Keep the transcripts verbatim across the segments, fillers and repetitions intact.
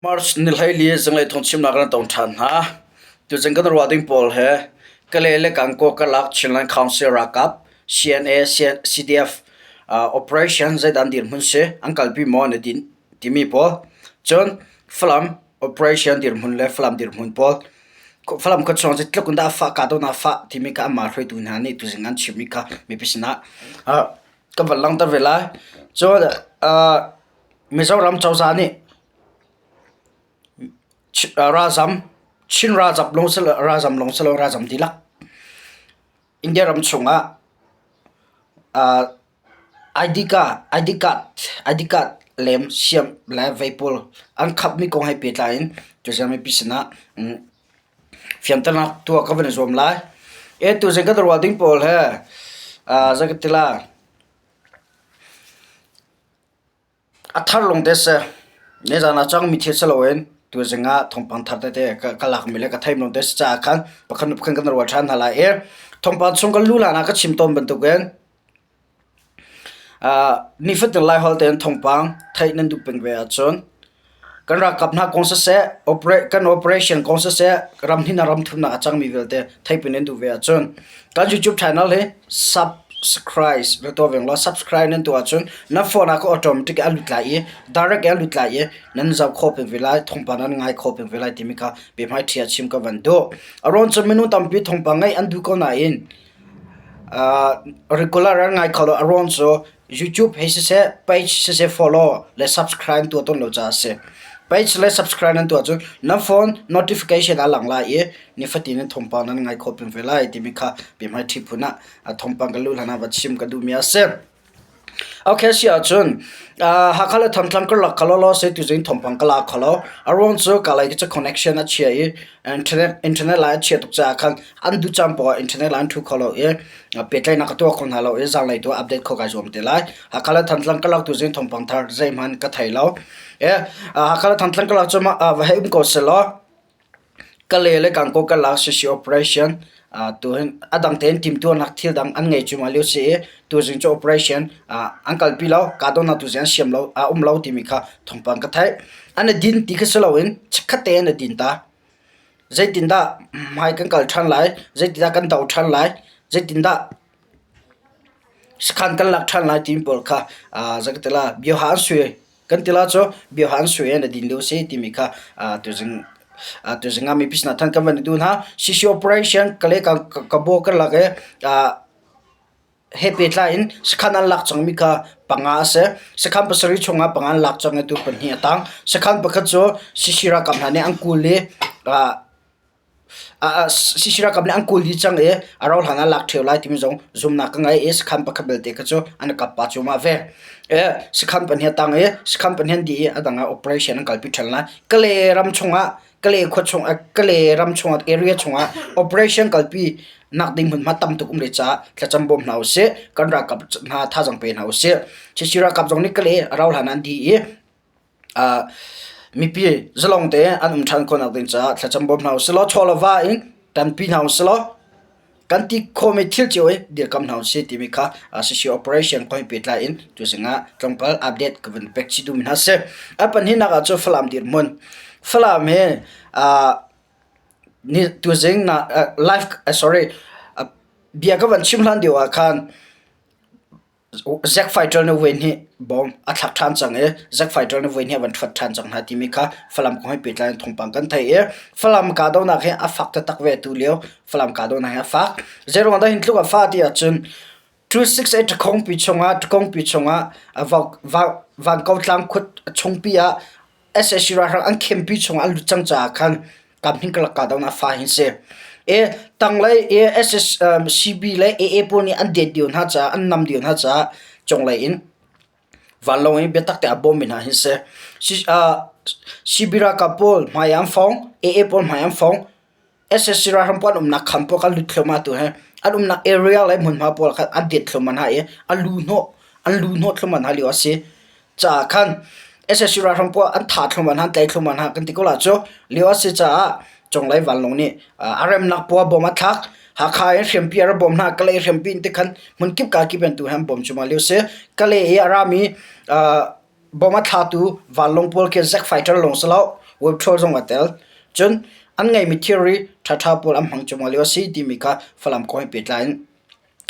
March ni hleili zinglei thawngchimna kan tong ṭhan hna. Tuzing kan ruah ding pawl he Kale le Kangkok Karlak Chinland Council ralkap, C N A, C N, C D F, ah, operation zeidah an dirhmun si, an kalpi maw na din timi pawl. Cun Falam operation dirhmun le Falam dirhmun pawl. Kho-, Falam khuachung zeitluk in dah a fah, kahdohnak a fah timi kha amah hruaitu hna nih tuzing an chimmi kha mipi sinah, ah, kan van langhter ve lai. Cun, ah, Mizoram cozah nih Chi-, ah, ralzam, Chin ralzam lawng si lo, ralzam lawng si lo, ralzam dihlak India ram chungah, ah, I D card, I D card, I D card lem siam le vei pawl an khamhmi kong he pehtlai in tuzing mipi sinah, um, fianternak tuah ka van zuam lai. E, tuzing kan ruah ding pawl he, ah, zei ka ti lai, a thar lawngte si, nizan a cangmi thil si loin, tuzing ah thawngpang thar tete ka, ka lakmi le ka theihmi lawngte si caah khan pakhat hnu pakhat kan ruah ṭhan hna lai. E, thawngpang chung kan luh hlan ah ka chim tawn bantukin, ah, nifatin Laiholh tein thawngpang theih nan duh peng ve ahcun, kan ralkap hna kong siseh, opera-, kan operation kong siseh, ram hnih ram thumnak a cangmi vialte theih peng nan duh ve ahcun, kan YouTube channel hi subscribe rak tuah veng law, subscribe nan tuah ahcun nan phone ah kha automatic in a lut lai i, direct in a lut lai i, nan zoh khawh peng ve lai, thawngpang nan ngai khawh peng ve lai timi kha biahmaiṭhi ah chim ka van duh. A ruang cu minung tampi thawngpang ngaih an duh ko nain, ah, regular an ngai kho lo, a ruang cu YouTube he siseh, page siseh follow le subscribe tuah tawn lo caah a si. Page le subscribe nan tuah cun nan phone notification a lang lai i, nifatin thawngpang nan ngai khawh peng ve lai timi kha biahmaiṭhi phun ah, ah, thawngpang kan luh hlan ah va chim ka duhmi a si. Okay, si ahcun, ah, Hakha le Thantlang Karlak kha lawlaw si, tuzing thawngpang ka lak kho lo. A ruang cu ka lei ka cu connection a chia i, internet, internet line a chia tuk caah khan an duh caan paoh ah internet line an ṭhu kho lo i, ah, pehtlaihnak ka tuah kho hna lo i, zanlei tu update kho kai zuam te lai. Hakha le Thantlang Karlak tuzing thawngpang thar zeihmanh ka thei lo. Eh, ah, Hakha le Thantlang Karlak cu mah, ah, va hei um ko seh law, Kale le Kangkok Karlak sisi operation, ah, tu hin a dang tein timtuarnak thil dang an ngei cu mah lio si i, tuzing cu operation, ah, an kalpi lo, kahdohnak tuzing an siam lo, a um lo timi kha thawngpang ka theih. An i din ti kha si loin, chikkhat tein an i din ta. Zeitindah hmai kan kal ṭhan lai, zeitindah kan do ṭhan lai, zeitindah sakhan kan lak ṭhan lai timi pawl kha, aa, zei ka ti lai, bioha an sui, kan ti lai cu bioha an sui an i din lio si timi kha, aa, tuzing, aa, tuzing ah mipi sinah than kan van i duh hna. Sisi operation Kale ka, ka, Kangkok Karlak e, aa, he pehtlai in sakhan an lak cangmi kha panga a si. Sakhan pasarih chungah panga an lak cang i tu pahnih a tang. Sakhan pakhat cu sisi ralkap hna nih an kul i, aa, a, a, sisi ralkap nih an kul dih cang i a rauhhlan an lak ṭheo lai timi zong zumhnak ka ngei i sakhan pakhat belte kha cu an kap pah cu mah ve. E, sakhan pahnih a tang i sakhan pahnih an dih i a dang ah operation an kalpi ṭhan lai. Kale ram chungah, Kale khua chung, a, Kale ram chungah, area chungah operation kalpi nak ding hmunhma tam tuk um le caah thlacam bawm hna u sih, kan ralkap hna thazaang pe hna u sih. Sisi ralkap zong nih Kale a rauhhlan an dih i, aa, mipi zalong te an um ṭhan khawhnak ding caah thlacam bawm hna u sih law, chawlava in ṭanpi hna u sih law, kan ti khawhmi thil cio i dirkamh hna u sih timi kha, aa, sisi operation kong he pehtlai in tuzing ah tlawmpal update ka van pek chih duhmi hna si. A pahnihnak ah cu Falam dirhmun. Falam he, aa, ni, tuzing na, aa, live, aa, sorry, aa, bia ka van chim hlan deuh ah khan, Jet fighter nih voi hnih bawm a thlak ṭhan cang i, jet fighter nih voi hnih a van ṭhuat ṭhan cang hna timi kha Falam kong he pehtlai in thawngpang kan theih i, Falam kahdohnak he a fak taktak ve tu lio, Falam kahdohnak he a fak. Zeiruang dah hin tluk a fak ti ahcun, two six eight Ṭakongpi chungah, Ṭakongpi chungah, a Vau-, Vau-, Vangko tlang khut a chungpi ah S S C ralhrang an khempi chungah an lut cang caah khan, Kam hning karlak kahdohnak fa hin si. E, tanglei, e, S S, um, C B le A A pawl nih an det deuh hna caah, an nam deuh hna caah, conglei in vanlawng in biatak te a bawmmi hna hin si. Si, ah, C B ralkap pawl hmai an fong, A A pawl hmai an fong, S S C ralhrang pawl an umnak kham pawl kha lut thluahmah tu he, an umnak area le hmunhma pawl kha an det thluahmah hna i, an lu hnawh, an lu hnawh thluahmah hna lio a si. Caah khan S S C ralhrang pawl an thah thluahmah hna, an tlai thluahmah hna kan ti ko lai cu. Lio a si caah conglei vanlawng nih, aa, a remnak pawl bawm a thlak. Hakha in hriampi a ra bawm hna, Kalay hriampi in ti khan hmun kip ka kip in tu he an bawm cu mah lio si. Kalay i a rami, aa, bawm a thlatu vanlawng pawl khi jet fighter lawng si lo. web troll zong a tel. Cun an ngeimi theory thatha pawl an hmang cuahmah lio a si timi kha Falam kong he pehtlai in,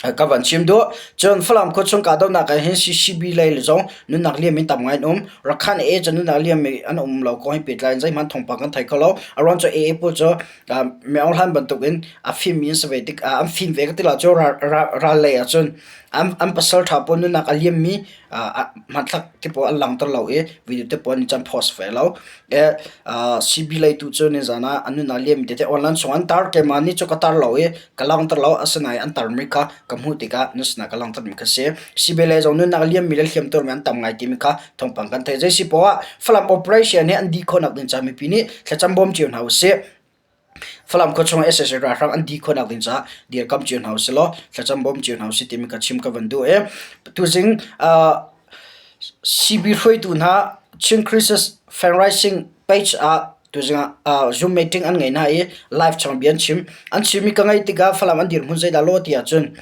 eh, ka van chim duh. Cun Falam khua chung kahdohnak ah hin C C B lei zong nunnak liammi tam ngai an um. Rakhan A A cu nunnak liammi an um lo kong he pehtlai in zeihmanh thawngpang kan thei kho lo. A ruang cu A A pawl cu, ah, Min Aung Hlaing bantukin a fimmi an si ve tik, ah, an fim ve ka ti lo cu ra, ra, ral lei ahcun an, an pasal ṭha pawl nunnak a liammi, ah, ah, hmanthlak te pawl an langter lo i video te pawl an caan post ve lo. Eh, ah, C B lei tu cu nizan ah an nunnak liammi tete online chung an tar, keimah nih cu ka tar lo i ka langter lo, asinain an tarmi kha ka hmuh tikah na sinah ka langtermi kha si. C B lei zong nunnak liammi le hliamtuarmi an tam ngai timi kha thawngpang kan thei. Zeisi paoh ah Falam operation hi an dih khawhnak ding ca mipi nih thlacam bawm cio hna u sih. Falam khua chung S S A ralhrang an dih khawhnak ding ca dirkamh cio hna u si law, thlacam bawm cio hna u si timi ka chim ka van duh i tuzing, ah, C B hruaitu hna Chin Christian Fundraising page ah tuzing ah, ah, Zoom meeting an ngei hna i live chang bia an chim. An chimmi ka ngaih tikah Falam an dirhmun zeidah law ti ahcun,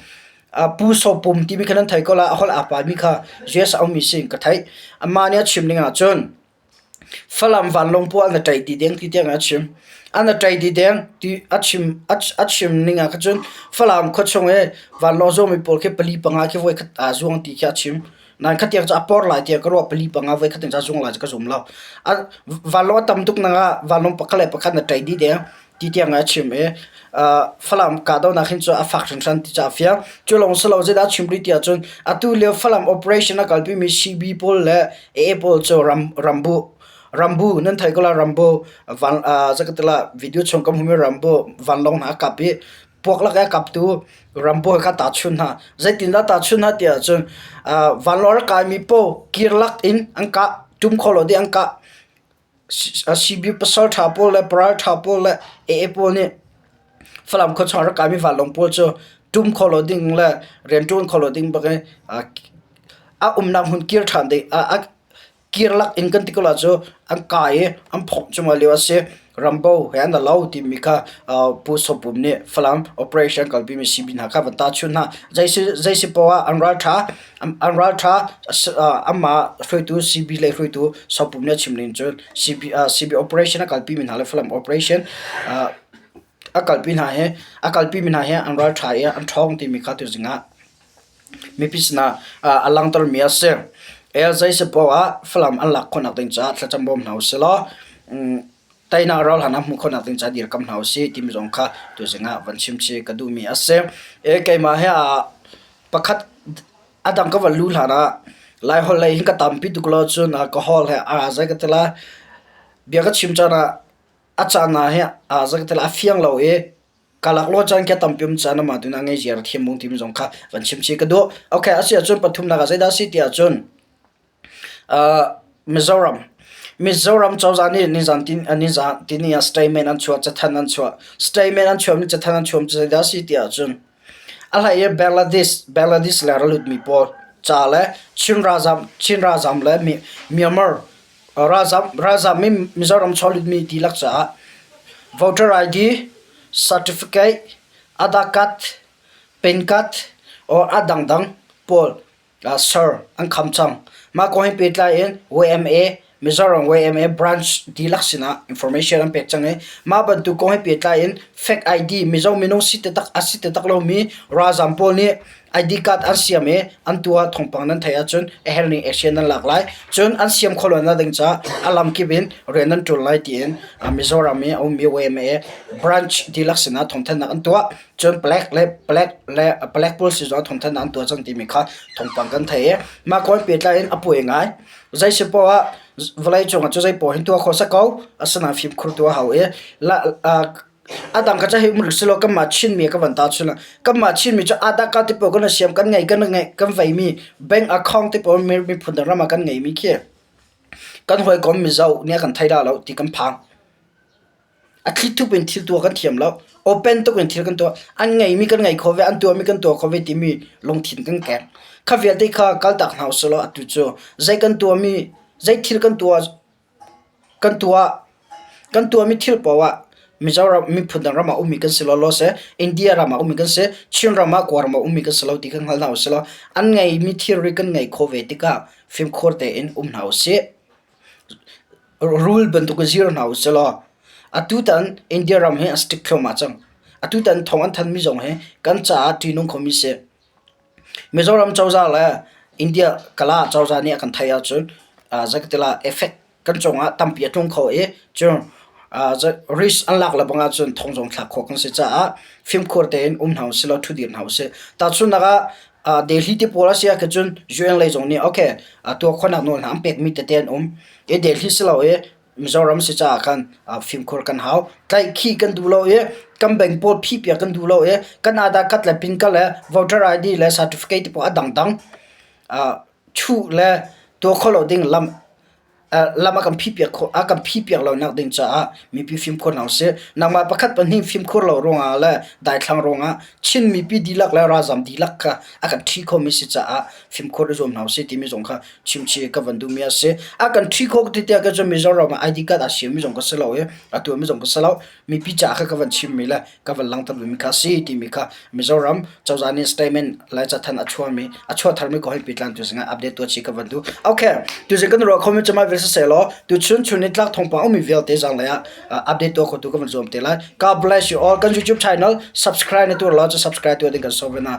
ah, Pu Sopum timi kha nan thei ko la, a holh a paimi kha U S a ummi si ka theih. Amah nih a chim ding ahcun, Falam vanlawng pawl an na ṭai dih deng ti tiang a chim. An na ṭai dih deng ti a chim, a, a chim ning ah kha cun Falam khua chung i vanlawng zuangmi pawl khi pali panga khi voi khat aa zuang ti khi a chim. Nan khatiang cu a por lai tiah ka ruah, pali panga voi khat in ca zuang lai cu ka zum lo. A, vanlawng a tam tuk nangah vanlawng pakhat le pakhat na ṭai dih deng ti tiang a chim i, ah, Falam kahdohnak hin cu a fak hringhran ti ca a fiang. Cu lawng si lo, zeidah a chim rih ti ahcun, atu lio Falam operation a kalpimi C B pawl le A A pawl cu ram, rambu, rambu, nan thei ko la, rambu, van, ah, zakatila video chung kan hmuhmi rambu, vanlawng hna a kap i, puak lak i a kaptu rambu he kha tahchunh hna. Zeitindah tahchunh hna ti ahcun, ah, vanlawng a kaimi paoh kirlak in an kah, ṭum kho lo dih an kah. C-, ah, C B pasal ṭha pawl le paral ṭha pawl le A A pawl nih Falam khua chung a rak kaimi vanlawng pawl cu ṭum kho lo ding le rianṭuan kho lo ding bak i, ah, a umnak hmun kir ṭhan ding, ah, a kirlak in kan ti ko la cu an kai i an phawmh cuahmah lio a si. Rambo he an lo timi kha, ah, Pu Sopum nih Falam operation kalpimi C B hna kha van tahchunh hna. Zeisi, zeisi paoh ah an ralṭha, an, an ralṭha, ah, amah hruaitu, C B lei hruaitu Sopum nih a chim ning cun C B, ah, C B operation a kalpimi hna le Falam operation, ah, a kalpi hna he, a kalpimi hna he an ralṭha i an ṭhawng timi kha tuzing ah mipi sinah, ah, a langtermi a si. E, zeisi paoh ah Falam an lak khawhnak ding caah thlacam bawm hna u si law, um, teinak ralhlan a hmuh khawhnak ding caah dirkamh hna u sih timi zong kha tuzing ah van chim chih ka duhmi a si. E, keimah he, ah, pakhat a dang ka van luh hlan ah Laiholh lei hin ka tampi tuk lo cun, ah, ka holh he, ah, zei ka ti lai, bia ka chim caan ah a caan ah he, ah, zei ka ti lai, a fiang lo i, ka laklawh caan khi a tampi um caan amah tu in a ngei zia a thiam bung timi zong kha van chim chih ka duh. Okay, a si ahcun pathumnak ah zeidah a si ti ahcun, ah, Mizoram, Mizoram cozah nih nizan tin, ah, nizan tin ni ah statement an chuah, cathanh an chuah. Statement an chuah, cathanh an chuah cu zeidah a si ti ahcun, a hlei i Bangladesh, Bangladesh le a ra lutmi pawl ca le Chin ralzam, Chin ralzam le Mi-, Myanmar, ah, ralzam, ralzam i Mizoram chung a lutmi dihlak caah voter I D, certificate, Aadhaar card, PAN card, or a dangdang pawl, ah, sir an kham cang. Mah kong he pehtlai in Y M A, Mizoram Y M A branch dihlak sinah information an pek cang i, mah bantuk kong he pehtlai in fake I D, Mizo minung si taktak, a si taktak lomi ralzam pawl nih I D card an siam i an tuah thawngpang nan theih ahcun a herh ning action nan lak lai. Cun an siam kho lo nading caah a lam kip in rian nan ṭul lai tiin, ah, Mizoram i a ummi Y M A branch dihlak sinah thawngthannak an tuah. Cun Palek le, Palek le, Palek pawl si zong thawngthannak an tuah cang timi kha thawngpang kan thei i, mah kong he pehtlai in a puai ngai. Zeisi paoh ah vawlei cungah cu zei paoh hin tuah kho sa ko, asinain fimkhur tuah hau i, la, ah, a dang kha cu hi um rih si law, kanmah Chinmi ka van tahchunh lai. Kanmah Chinmi cu Aadhaar card te paoh kan siam, kan ngei, kan ngei, kan veimi bank account te paoh mi, miphun dang ram ah kan ngeimi khi kan hawikom Mizo nih a kan thei dah lo ti kan phang. A thli thup in thil tuah kan thiam lo. Open tuk in thil kan tuah. An ngeimi kan ngei kho ve, an tuahmi kan tuah kho ve timi lungthin kan keng. Kha vialte kha kaltak hna u si law, atu cu zei kan tuahmi, zei thil kan tuah, kan tuah, kan tuahmi thil paoh ah Mizoram miphun dang ram ah ummi kan si law, law se, India ram ah ummi kan si, Chin ram ah kua ram ah ummi kan si lo ti kan hngal hna u si law, an ngeimi thil rih kan ngei kho ve tikah fimkhur tein um hna u sih. rule bantuk a zir hna u sih law. Atu tan India ram hi a strict thluahmah cang. Atu tan thong an than mi zong hi kan caah ṭihnung kho mi si. Mizoram cozah le India kala cozah nih a kan theih ahcun, aa, zakatila effect kan cungah tampi a tlung kho i, cun, aa, za-, risk an lak le bangah cun thong zong thlak khawh kan si caah fimkhur tein um hna u sih law, ṭhu dir hna u sih. Tahchunhnak ah, aa, Delhi te pawl a si ah cun U N lei zong nih, okay, aa, tua khuanak nawl hna an pekmi tete an um i, Delhi si lo i, Mizoram si caah khan, aa, fimkhur kan hau. Tlaihkhih kan duh lo i, kan bank pawl phihpiak kan duh lo i, kan Aadhaar card le pin card le voter I D le certificate te pawl a dangdang, aa, chuh le tua kho lo ding lam, aa, lam a kan phihpiak kho, a kan phihpiak lonak ding caah mipi fimkhur hna u sih. Nangmah pakhat pahnih fimkhur lo ruangah le daithlang ruangah Chin mipi dihlak le ralzam dihlak kha a kan ṭhi khomi si caah fimkhur i zuam hna u sih timi zong kha chimchih ka van duhmi a si. A kan ṭhi khawh tete ah cun Mizoram ah I D card a siami zong ka si lo i, a tuahmi zong ka si lo. Mipi caah kha ka van chimmi le ka van langhter duhmi kha a si timi kha Mizoram cozah nih statement le cathanh a chuahmi, a chuahtermi ko hi pitlan tu zingah update tuah chih ka van duh. Okay, tu zing kan ruah khomi cu mah vial siseh law, tu chun chun nitlak thawngpang ummi vialte zanglei ah, ah, update tuah khotu ka van zuam te lai. God bless you all. Kan YouTube channel subscribe na tuar lo cu subscribe tuah ding kan sawm ve hna.